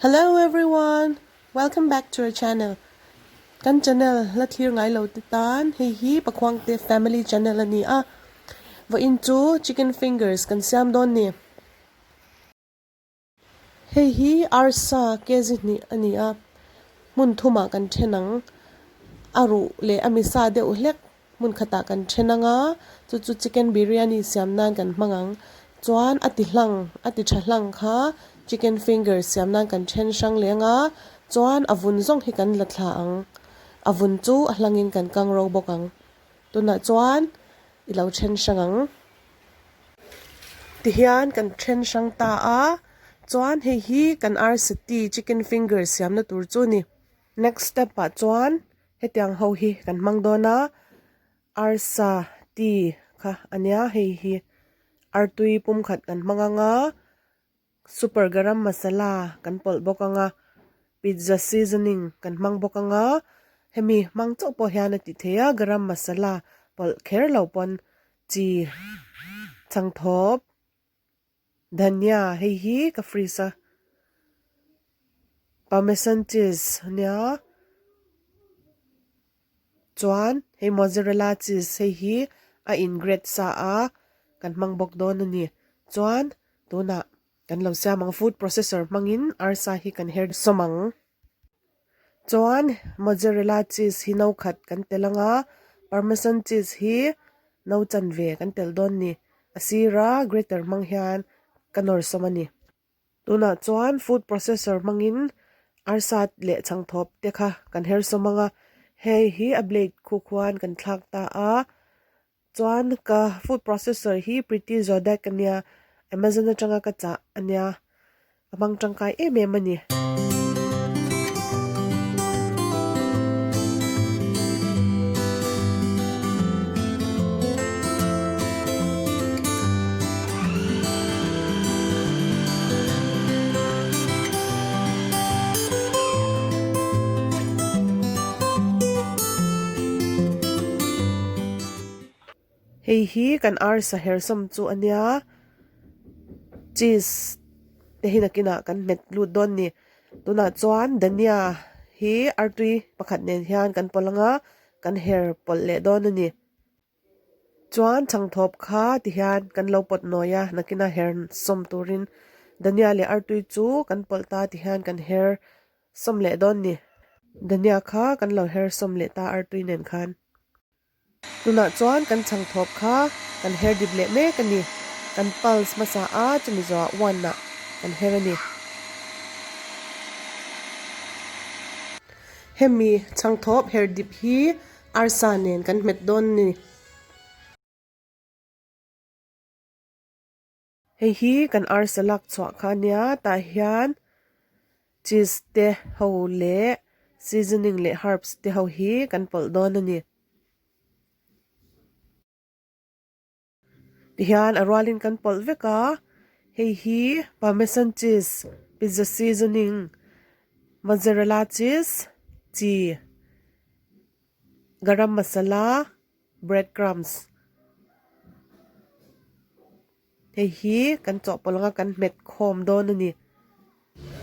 Hello everyone! Welcome back to our channel. Kan channel la thlir ngai lo te tan hei hi Pakhuangte family channel a ni a. Vawiin chu chicken fingers kan siam dawn ni. Hei hi arsa kg hnih a ni a, hmun thumah kan then ang. A ruh leh a misa deuh hlek hmun khatah kan then ang a, chu chu chicken biryani siam nan kan hmang ang. Chuan a ti hlang, a ti tha hlang kha chicken finger siam nan kan then hrang leh ang a, chuan a vun zawng hi kan la thla ang. A vun chu a hlangin kan kang ro bawk ang. Tunah chuan i lo then hrang ang. Tihian kan then hrang ta a, chuan hei hi kan arsa-ti chicken finger siamna tur chu a ni. Next step ah chuan hetiang ho hi kan hmang dawn a, arsa ti kha a nia hei hi artui pumkhat kan hmang ang a. Super garam masala kan pawlh bawk ang a, pizza seasoning kan hmang bawk ang a, hemi hmang chauh pawh hian a ti thei a, garam masala pawlh kher lo pawn chi changthawp dhania hei hi ka freeze a, parmesan cheese ania chuan hei mozzarella cheese hei hi a in grate sa a kan hmang bawk dawn a ni chuan. Tunah kan lo siam ang food processor hmangin arsa hi kan her sawm ang. Chuan mozzarella cheese hi no khat kan tel ang a, parmesan cheese hi no chanve kan tel dawn ni. A sira grater hmang hian ka nawr sawm a ni. Tunah chuan food processor hmangin arsa leh chhangthawp te kha kan her sawm ang a, hei hi a blade khu khuan kan thlak ta a. Chuan ka food processor hi Pretty Zodiac ania, Amazon atanga ka chah ania, a hmang tangkai em em a ni. Hei hi kan arsa hersawm chu a nia cheese te hi nakinah kan hmet lut dawn a ni tunah chuan dhania hi artui pakhat nen hian kan pawlh ang a kan her pawlh leh dawn a ni chuan chhangthawp kha ti hian kan lo pawt nawi a nakinah her sawm turin dhania leh artui chu kan pawlh ta ti hian kan her sawm leh dawn a ni dhania kha kan lo her sawm leh ta artui nen khan. Tunah chuan kan chhangthawp kha kan her dip leh mek a ni. Kan pulse hmasa a, chumi zawhah one ah kan her a ni. Hemi chhangthawp her dip hi arsa nen kan hmet dawn a ni. Hei hi kan arsa lak chhuah kha a nia, tah hian cheese te ho leh seasoning leh herbs te ho hi kan pawlh dawn a ni. Tihian a rualin kan pawlh vek a, hei hi parmesan cheese, pizza seasoning, mozzarella cheese, chi, garam masala. Bread crumbs hei hi kan chawhpawlh anga kan hmet khawm dawn a ni.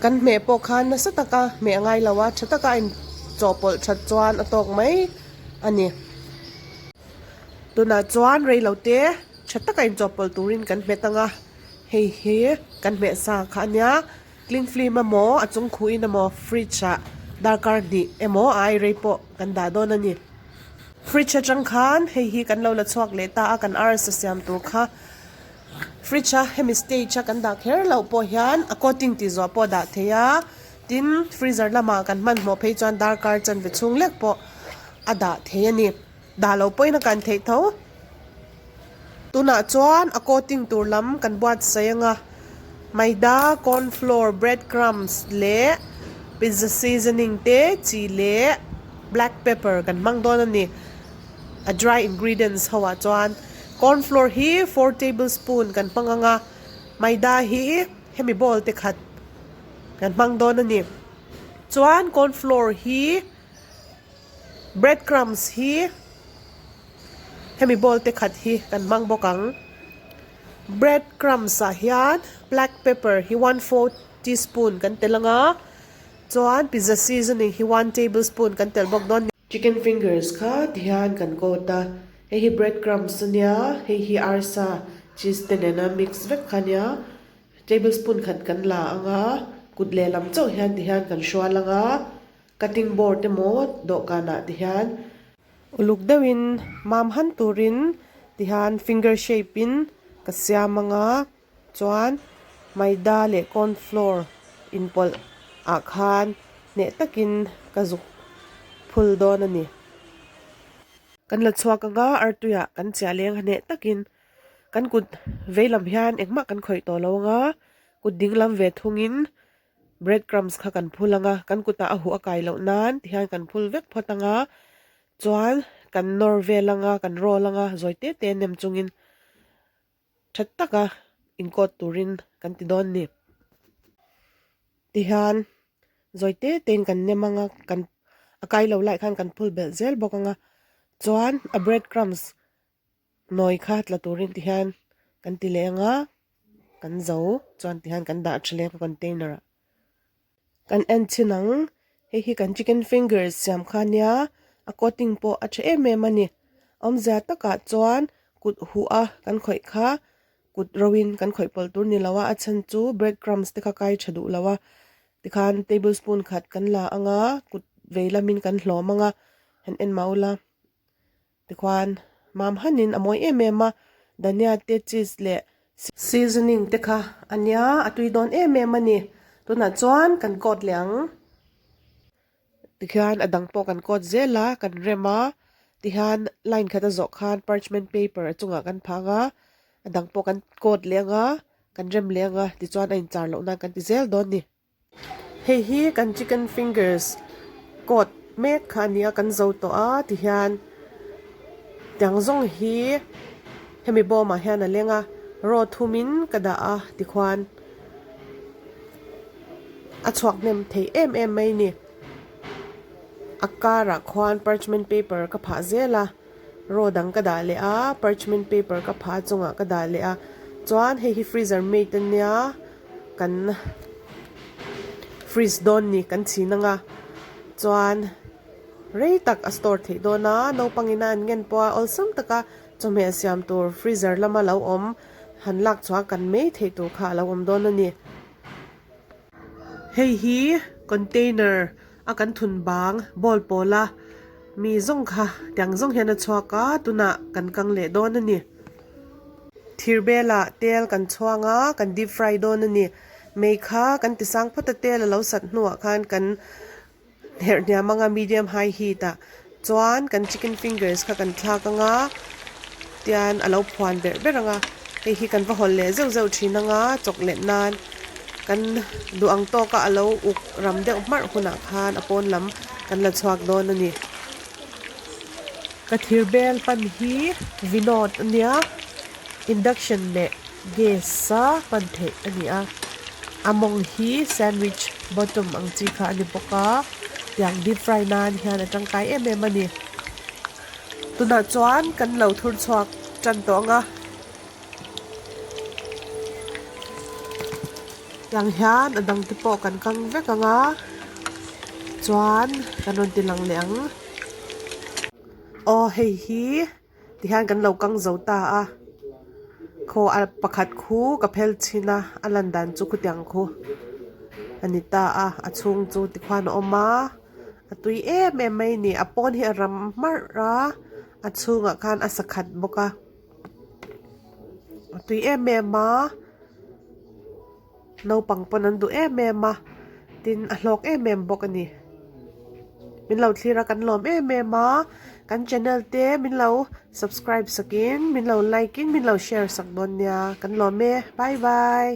Kan hmeh pawh khan nasa taka hmeh a ngai lo a, tha taka a in chawhpawlh that chuan a tawk mai a ni. Tunah chuan reilote tha taka in chawhpawlh turin kan hmet ang a, hei hi kan hmeh sa kha a nia. Cling film emaw a chung khuhin emaw fridge ah darkar hnih emaw a ai rei pawh kan dah dawn a ni. Fridge atang khan hei hi kan lo la chhuak leh ta a kan arsa siam tur kha fridge a hemi stage a kan dah kher loh pawh hian a coating tih zawh pawh a dah thei a tin freezer lamah kan hmanhmawh phei chuan darkar chanve chhung lek pawh a dah thei a ni. Dah loh pawhin a kan theih tho. Tunah chuan a coating tur lam kan buatsaih ang a, maida, corn flour, bread crumbs leh pizza seasoning te chi leh black pepper kan hmang dawn a ni. A dry ingredients ho ah chuan corn flour hi four tablespoon kan hmang ang a, maida hi hemi bowl te khat kan hmang dawn a ni. Chuan corn flour hi. Bread crumbs hi hemi bowl te khat hi kan hmang bawk ang. Bread crumbs ah hian black pepper hi 1/4 teaspoon kan tel ang a. Chuan pizza seasoning hi one tablespoon kan telh bawk dawn. Chicken fingers kha tihian kan coat a, hei hi bread crumbs ania, hei hi arsa cheese te nena mix vek kha ania, tablespoon khat kan la anga kut lehlam chauh hian tihian kan hrual anga cutting board emaw dawhkanah tihian Uluk deuhin mam han turin tihian finger shape in ka siam anga chuan maida leh corn flour inpawlh ah khan hneh takin ka zuk phul dawn a ni. Kan la chhuak anga artuiah kan chiah leng a hneh takin kan kut veilam hian engmah kan khawih tawh lo anga kut dinglam ve thungin Bread crumbs kha kan phul anga, kan kutah a huh a kai loh nan tihian kan phul vek phawt anga, chuan kan nawr vel anga, kan roll anga zawi te te nem chungin tha taka inkawt turin kan ti dawn ni. Tihian zawi te tein kan nem anga, kan a kai lo lai khan kan phul belh zel bawk anga, chuan a bread crumbs Nawi kha tla turin ti hian kan ti leh anga kan zo chuan ti hian kan dah tha leh ang container ah. Kan en chhin ang, hei hi kan chicken fingers siam kha ania a coating pawh a tha em em a ni. Awmzia takah chuan kut huh a kan khawih kha kut ro in kan khawih pawlh tur ni lo a, a chhan chu bread crumbs te kha kai tha duh lo a tikhan tablespoon khat kan la anga kut vei lamin kan hlawm anga han en mah ula. Tikhuan mam hanin a mawi em em a, dhania te cheese leh seasoning te kha a nia a tui dawn em em a ni. Tunah chuan kan coat leh ang. Tikhian a dang pawh kan coat zel a, kan rem a, tihian line khat a zawh khan parchment paper a chungah kan phang a, a dang pawh kan coat leh ang a, kan rem leh ang a, tichuan a inchar loh nan kan ti zel dawn a ni. Hei hi kan chicken fingers coat mek kha a nia kan zo tawh a tihian tiang zawng hi hemi bawmah hian a leng a raw thumin ka dah a tikhuan a chhuak hnem thei em em mai a ni a karah khuan parchment paper ka phah zel a raw dang ka dah leh a parchment paper ka phah a chungah ka dah leh a chuan hei hi freezer mate a nia. Kan fridge dawn ni kan chhin anga chuan rei tak a store theih dawn a naupang ina an ngen pawh a awlsam taka chawhmeh siam tur freezer lama lo awm han lak chhuah kan mai theih tur kha a lo awm dawn a ni. Hei hi container a kan thun bang ball pawla mi zawng kha tiang zawng hian a chhuak a tunah kan kang leh dawn a ni. Thir belah tel kan chhuang a, kan deep fry dawn a ni. Mei kha kan ti sang phawt a, tel a lo sat hnuah khan kan herh hniam anga medium high heat ah chuan kan chicken fingers kha kan thlak anga tian a lo phuan berh berh anga hei hi kan va hawl leh zeuh zeuh thin anga chawk let nan kan duh ang tawka a lo uk ram deuh hmarh hunah khan a pawn lam kan la chhuak dawn a ni. Ka thir bel pan hi Vinod a nia, induction leh gas a hman theih a ni a, a mawng hi sandwich bottom ang chi kha a ni bawk a, tiang deep fry nan hian a tangkai em em a ni. Tunah chuan kan lo thur chhuak tan tawh ang a, tiang hian a dang te pawh kan kang vek ang a, chuan kan rawn ti lang leh ang. Aw hei hi tihian kan lo kang zo ta a khaw a pakhat khu ka phel chhin a a lan dan chu khutiang khu a ni ta a a chhung chu tikhuan a awm a a tui em em mai a ni a pawn hi a ram hmarh a a chhungah khan a sakhat bawk a a tui em em a naupang pawn an duh em em a tin a hlawk em em bawk a ni min lo thlir a kan lawm em em a kan channel te min lo subscribe sakin min lo like in min lo share sak dawn nia kan lawm e bye bye.